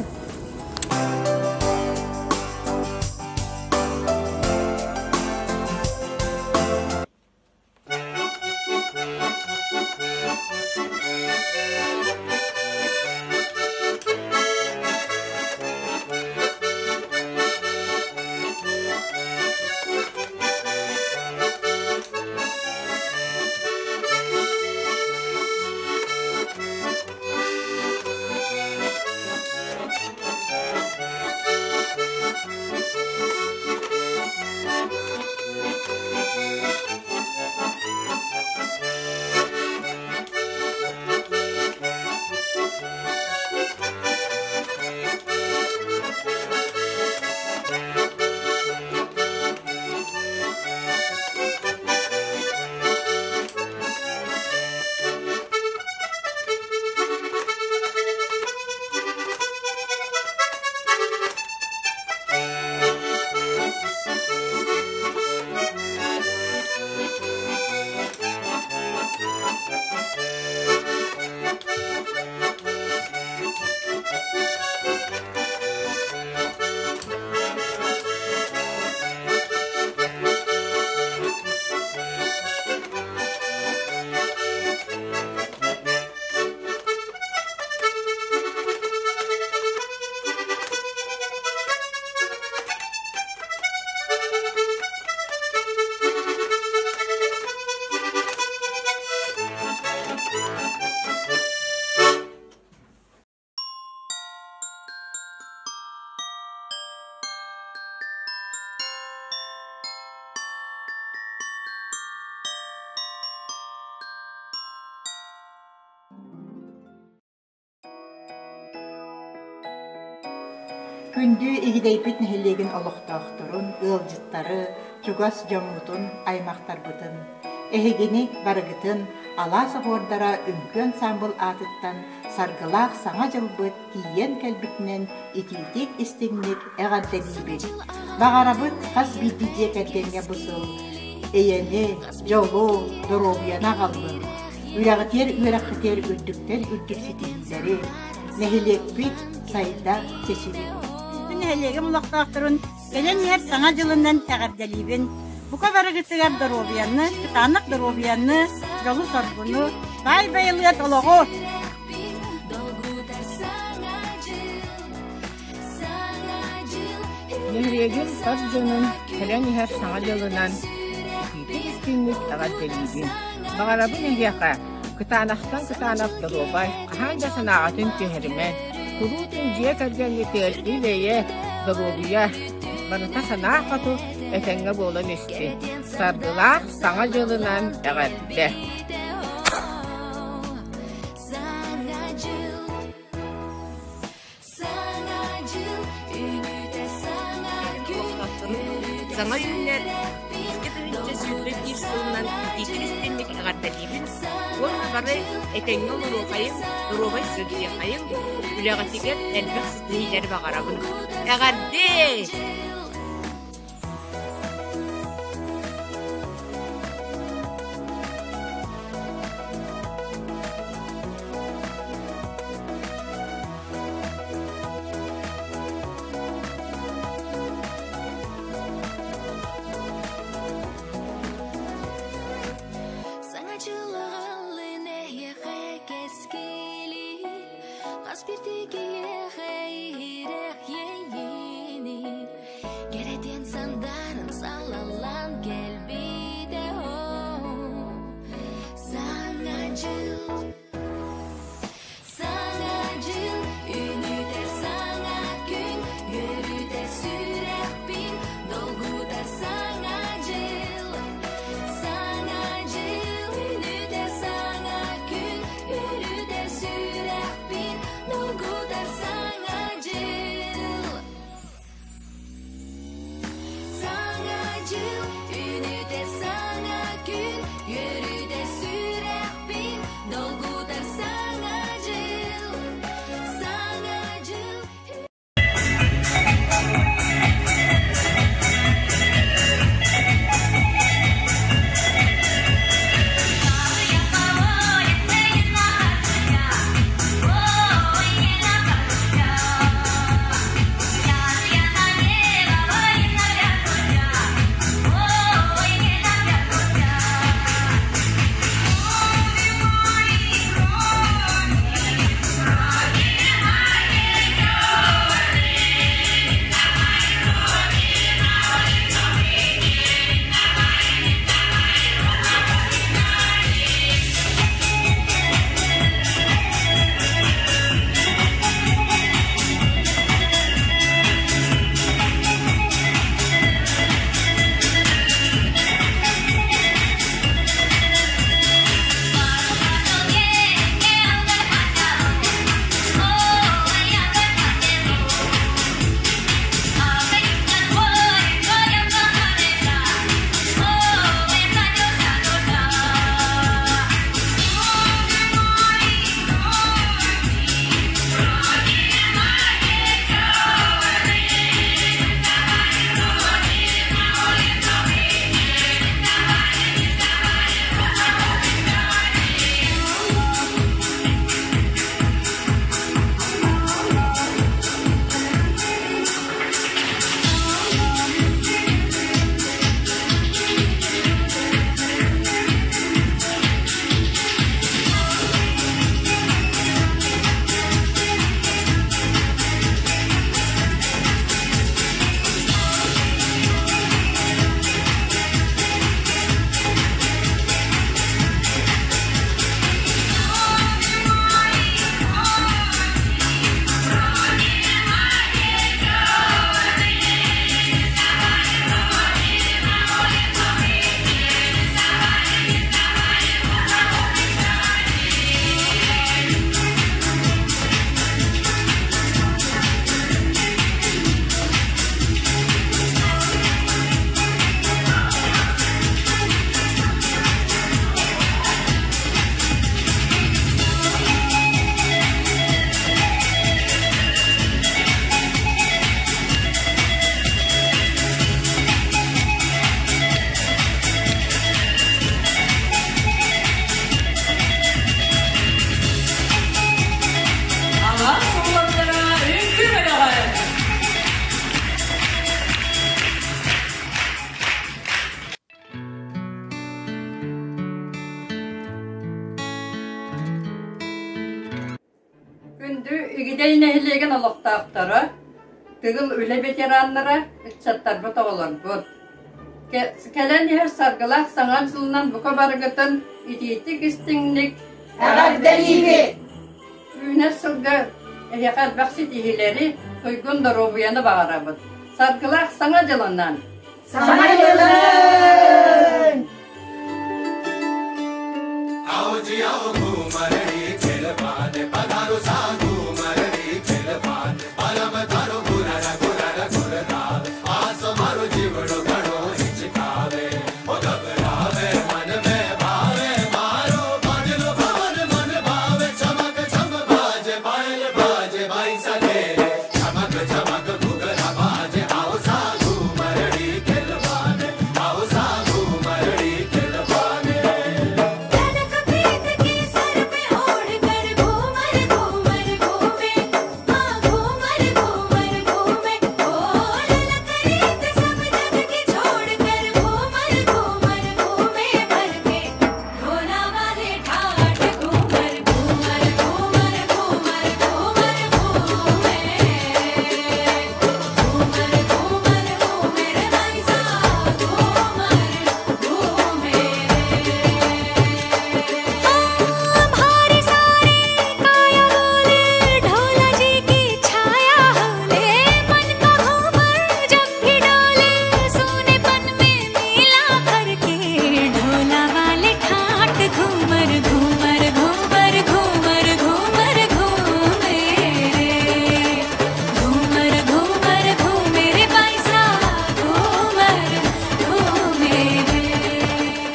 Күндү Игидэйбит нэһилиэгин олохтоохторун, ыалдьыттары, чугас дьоммутун, аймахтарбытын, эһигини барыгытын Алаас оһуордара үҥкүү ансаамбыл аатыттан саргылаах Саҥа дьылбыт тиийэн кэлбитинэн итиитик-истиҥник эҕэрдэлиибит! Баҕарабыт хас биирдии дьиэ кэргэҥҥэ бу сыл эйэни, дьолу, доруобуйаны аҕаллын! Үрэҕитиэр үөрэххитиэр үрдүктэн үрдүк ситиһиилэри, нэһилиэкпит сайда чэчирин. Нэһилиэгим олохтоохторун кэлэн иһэр Саҥа дьылынан эҕэрдэлиибин. Бука барыгытыгар доруобуйаны, кытаанах доруобуйаны, дьолу-соргуну, баай байылыат олоҕу! Нэһилиэгим тас дьонун кэлэн иһэр Саҥа дьылынан итиитик истиҥник эҕэрдэлиибин. Баҕарабын эһиэхэ. Кытаанахтан кытаанах доруобай, хаһан да санааҕытын түһэримэн, куруутун дьиэ кэргэҥҥитигэр ил-эйэ, доруобуйа, барыта санаа хоту этэҥҥэ буолан истин. Саргылаах Саҥа дьылынан эҕэрдэ! Саҥа үүнэр 2021 сылынан итиитик-истиҥник эҕэрдэлиибин уонна бары этэҥҥэ олоруохайыҥ, доруобай сылдьыахайыҥ, үлэҕитигэр элбэх ситиһиилэри баҕарабын. Эҕэрдээ! Саҥа дьылаҕалын эһиэхэ кэскили Хас биирдии киһиэхэ иһирэх иэйиини Кэрэтиэн сандарын салаллан кэлбитэ Саҥа дьыл Саҥа дьыл үүнүүтэ саҥа күн Үөрүүтэ сүрэхпин долгутар саҥа дьыл Саҥа дьыл үүнүүтэ саҥа күн Үөрүүтэ сүрэхпин долгутар саҥа дьыл Саҥа дьыл үүнүүтэ саҥа күн Үөрүүтэ сүрэхпин долгутар саҥа дьыл Саҥа дьыл Алаас уолаттара үҥкүү бөлөҕө! Күндү Игидэй нэһилиэгин олохтоохторо, тыгыл үлэ ветераннара, ыччаттарбыт, оҕолорбут! Кэлэн иһэр саргылаах саҥа дьылынан бука барыгытын итиитик истиҥник Эҕэрдэлиибит! Үүнэр сылга эһиэхэ элбэх ситиһиилэри, туйгун доруобуйаны баҕарабыт. Саргылаах Саҥа дьылынан! Саҥа дьылынан!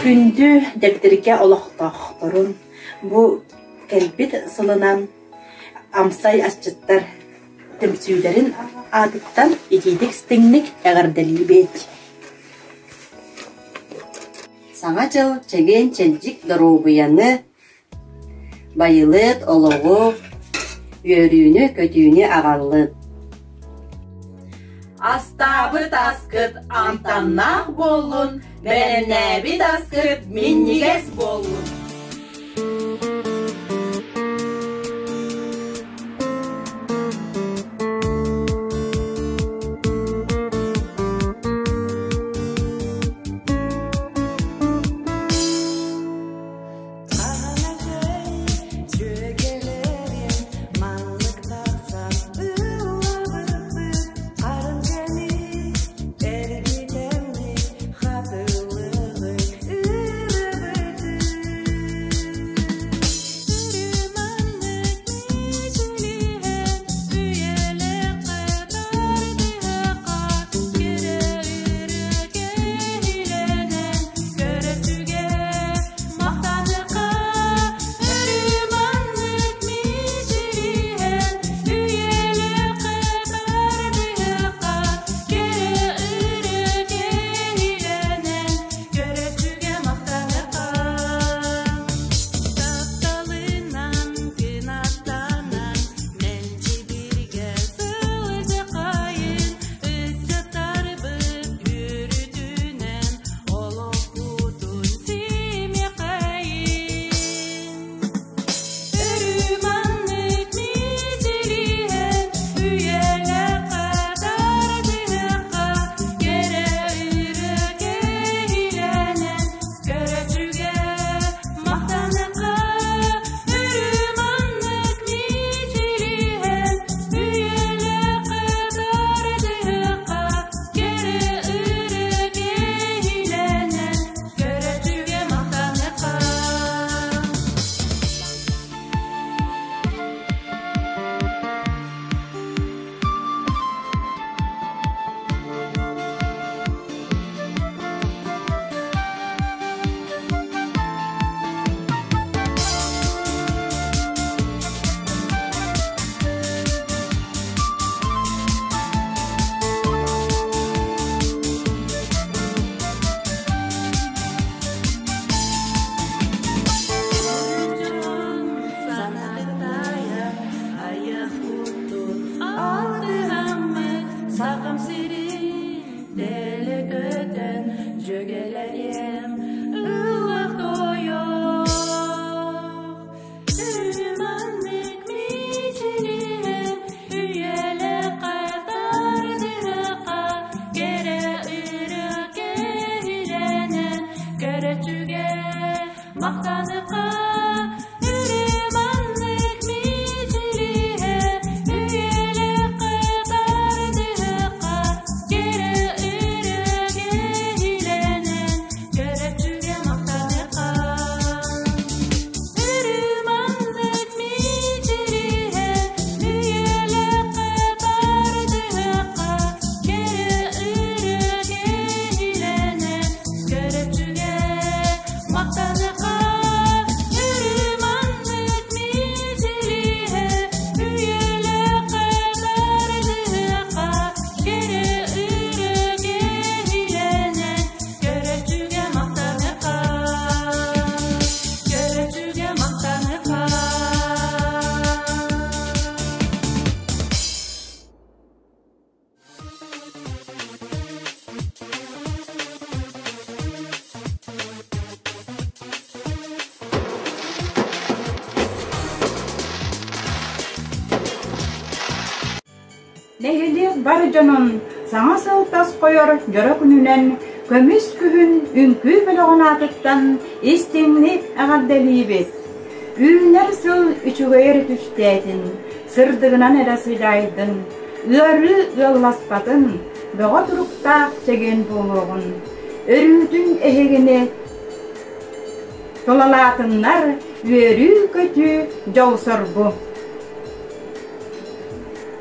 Күндү Дэбдиргэ олохтоохторун бу кэлбит сылынан амсай асчыттар түмсүүлэрин аатыттан итиитик-истиҥник эҕэрдэлиибит. Саҥа дьыл чэгиэн-чэбдик доруобуйаны, байылыат олоҕу, үөрүүнү-көтүүнү аҕаллын. Астаабыт аскыт амтаннаах буоллун, бэлэмнээбит аскыт минньигэс буоллун! Нэһилиэк бар дьонун саҥа сыл тас хойор дьоро күнүнэн көмүс күһүн үҥкүү бөлөҕүн аатыттан истиҥник эҕэрдэлиибит! Үүнэр сыл үчүгэй эрэ түстээтин, сырдыгынан эрэ сыдьаайдын, ыарыы ыалласпатын, бөҕө туруктаах чэгиэн буолуоҕун, өрүүтүн эһигини тулалаатыннар үөрүү-көтүү, дьол-соргу!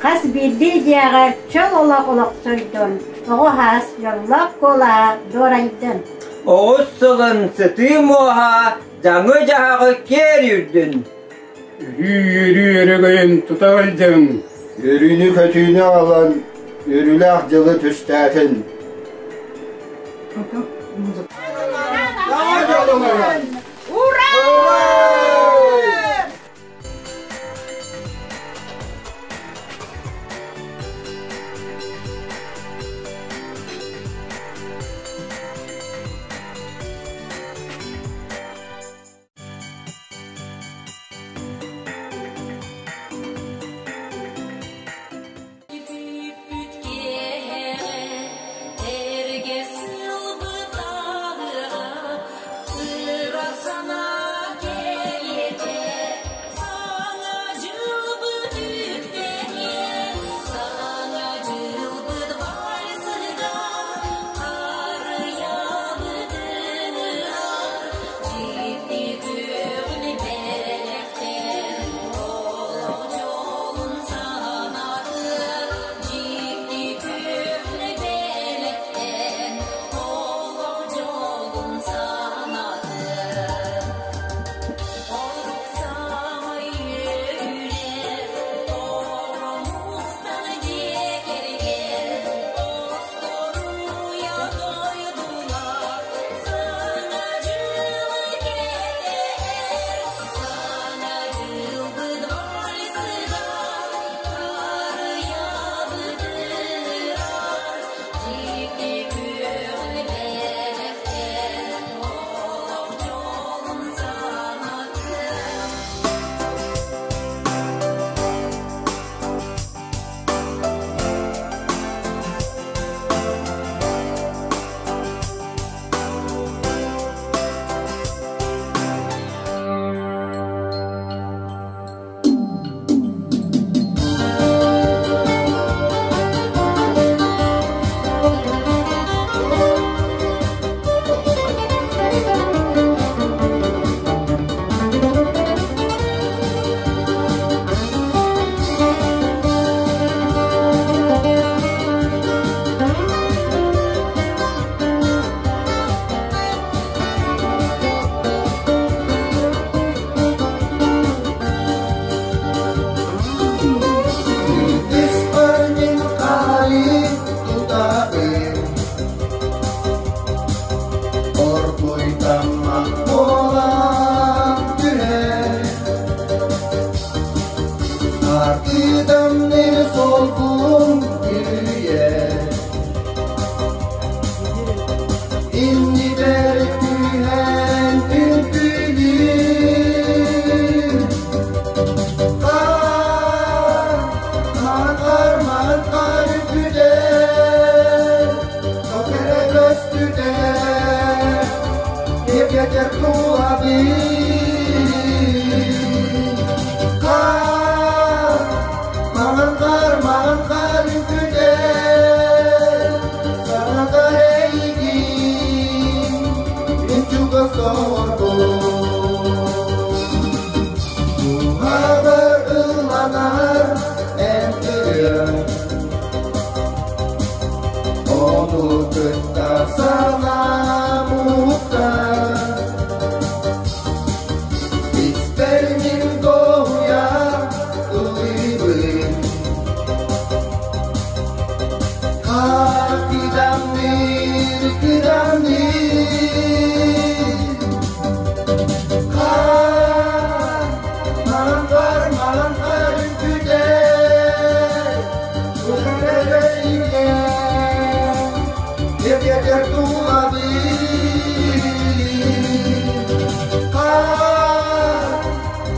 Хас биирдии дьиэҕэ чөл олох олохсуйдун, оҕо саас дьоллоох куолаһа дуорайдын. Оҕус сылын сытыы муоһа дьаҥы-дьаһаҕы киэр үүрдүн. Өрүү-өрүү өрөгөйүн тута сылдьыҥ. Өрүүнү-көтүүнү аҕалан, үөрүүлээх дьылы түстээтин. Ура!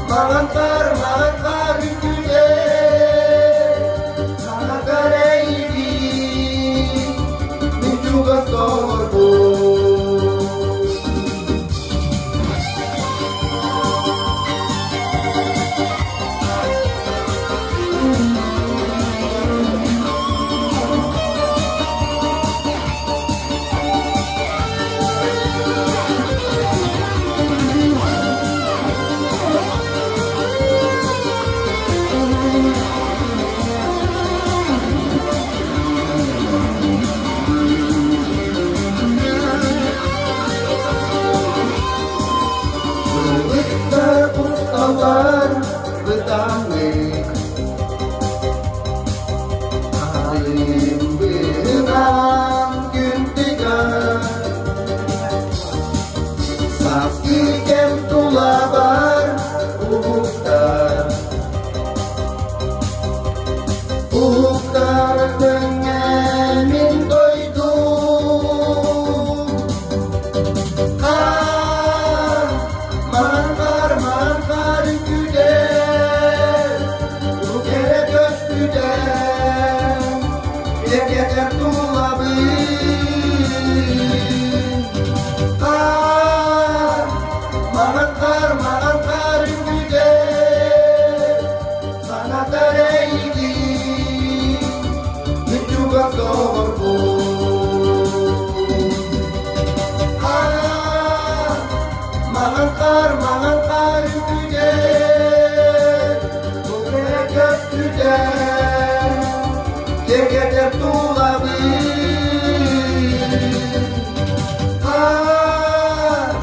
Маҥан хаар, маҥан хаар үҥкүүтэ, саҥа Уһуктар көҥҥэ мин дойдум. Хаар, маҥан хаар, маҥан хаар үҥкүүтэ, Урут эрэ көстүүтэ, киэргэтэр тулабын. Хаар, маҥан хаар, маҥан хаар үҥкүүтэ, Санатар эйигин, мин чугас доҕорбун. Хаар, маҥан хаар, маҥан хаар үҥкүүтэ, бу кэрэ көстүүтэ, киэргэтэр тулабын. Хаар,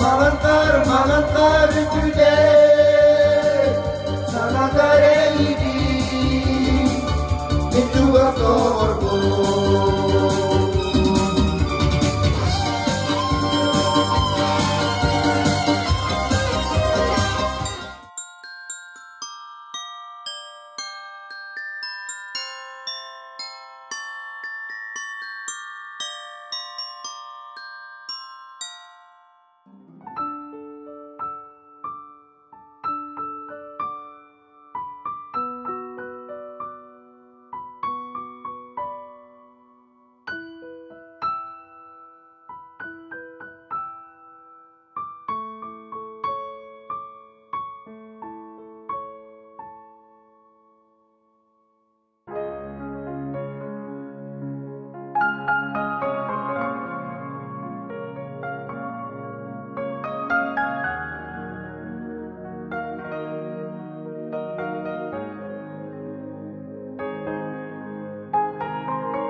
маҥан хаар, маҥан хаар үҥкүүтэ, санатар эйигин, мин чугас доҕорбун.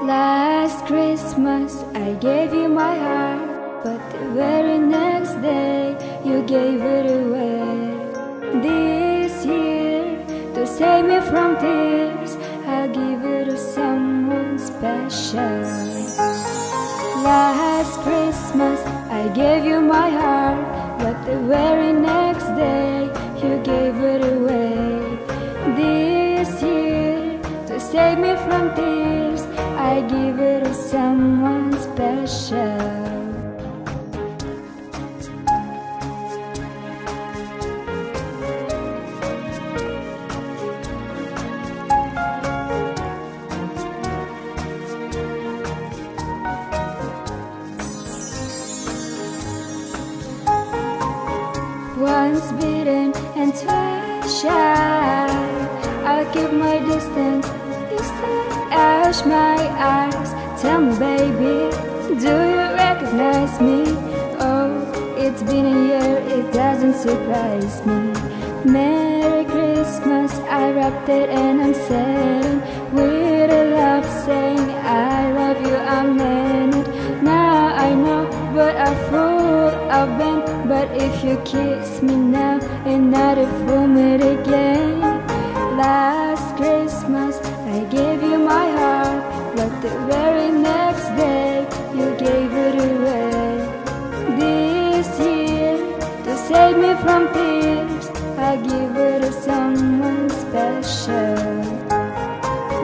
Last Christmas I gave you my heart, but the very next day you gave it away. This year, to save me from tears, I'll give it to someone special. Last Christmas I gave you my heart, but the very next day you gave it away. This year, to save me from tears, I give it to someone special. Once bitten and twice shy, I'll keep my distance. This time, out my eyes. Tell me, baby, do you recognize me? Oh, it's been a year, it doesn't surprise me. Merry Christmas, I wrapped it and I'm saying, with a love saying, I love you, I meant it. Now I know what a fool I've been, but if you kiss me now and not a fool me again. Last Christmas, I gave you my heart, but the very next day, you gave it away. This year, to save me from tears, I give it to someone special.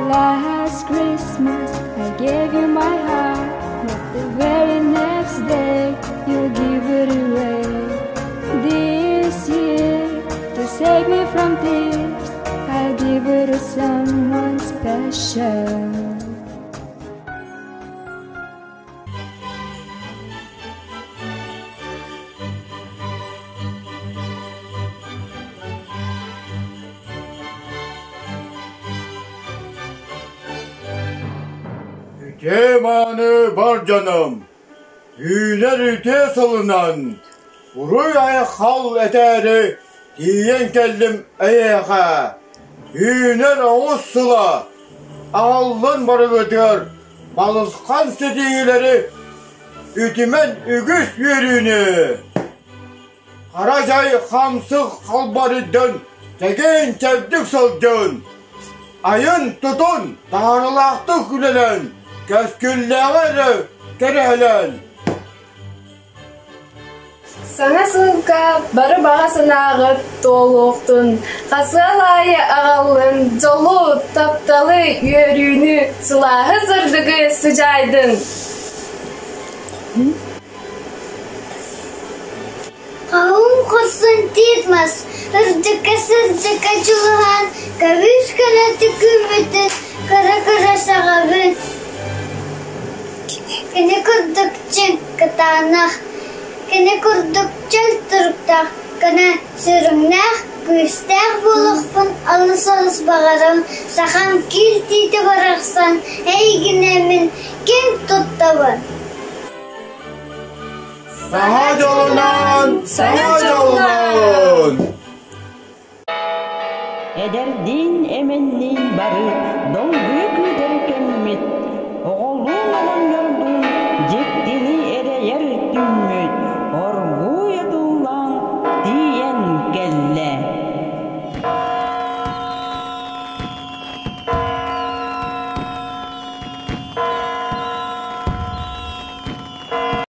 Last Christmas, I gave you my heart, but the very next day, you give it away. This year, to save me from tears, I'll give it to someone special. Үтүө мааны бар дьонум, үүнэр үтүө сылынан, уруй-айхал этээри тиийэн кэллим эйиэхэ. Үүнэр оҕус сыла аҕаллын барыгытыгар балысхан ситиһиилэри, үтүмэн үгүс үөрүүнү! Хара дьай хамсык халбарыйдын, чэгиэн-чэбдик сылдьын! Айын-тутун, таһаарыылаахтык үлэлэн, кэскиллээҕи эрэ кэрэһэлэн! Саҥа сылга бары баҕа санааҕыт туолуохтун, хасыал аайы аҕаллын дьолу, тапталы, үөрүүнү, сылааһы сырдыгы сыдьаайдын! Хаһыҥ хорсун тиит мас, ырдьыка-сырдьыка дьулуһан, көмүс көнөтүк күммүтүн кыра-кыра саҕабын. Кини курдук чиҥ, кытаанах, кини курдук чөл туруктаах, көнө сүрүннээх, күүстээх буолуохпун алыс-алыс баҕарабын, сахам киил тиитэ барахсан, эйигинэ мин ким туттабын? Саҥа дьолунан! Саҥа дьолунан! Эдэрдиин эмэнниин бары долгуйа күүтэр кэммит, оҕолуун оҕонньордуун